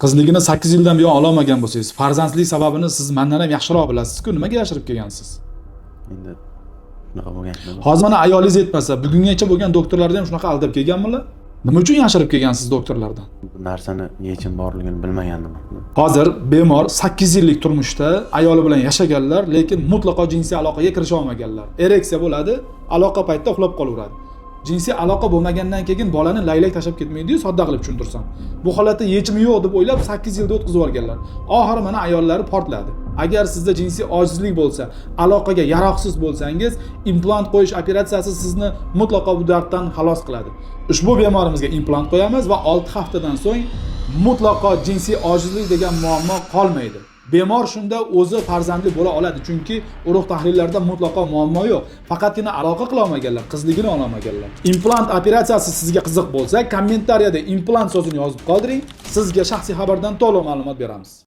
Qizligini 8 yildan buyon ololmagan bo'lsangiz, farzandlik sababini siz mandan ham yaxshiroq bilasiz-ku, nimaga yashirib kelgansiz? Endi shunaqa bo'lgan. Hozir mana ayolingiz yetmasa, bugungacha bo'lgan doktorlarni ham shunaqa aldab kelganmilar? Nima uchun yashirib kelgansiz doktorlardan? Bu narsani yechim borligini bilmagandim. Hozir bemor 8 yillik turmushda ayoli bilan yashaganlar, lekin mutlaqo jinsiy aloqaga kirisha olmaganlar. Ereksiya bo'ladi, aloqa paytida uxlab qolaveradi. Jinsiy aloqa bo'lmagandan keyin bolani laylak tashlab ketmaydi-yu, sodda qilib tushuntirsam. Bu holatda yechimi yo'q deb o'ylab 8 yilda o'tkazib olganlar. Oxiri mana ayollari portladi. Agar sizda jinsiy ojizlik bo'lsa, aloqaga yaroqsiz bo'lsangiz, implant qo'yish operatsiyasi sizni mutlaqo bu darddan xalos qiladi. Ushbu bemorimizga implant qo'yamiz va 6 haftadan so'ng mutlaqo jinsiy ojizlik degan muammo qolmaydi. Bemor shunda o'zi farzandli bo'la oladi, chunki urug' tahlillarida mutlaqo muammo yo'q. Faqatgina aloqa qila olmaganlar, qizligini ola olmaganlar. Implant operatsiyasi sizga qiziq bo'lsa, kommentariyada implant so'zini yozib qoldiring. Sizga shaxsiy xabardan to'liq ma'lumot beramiz.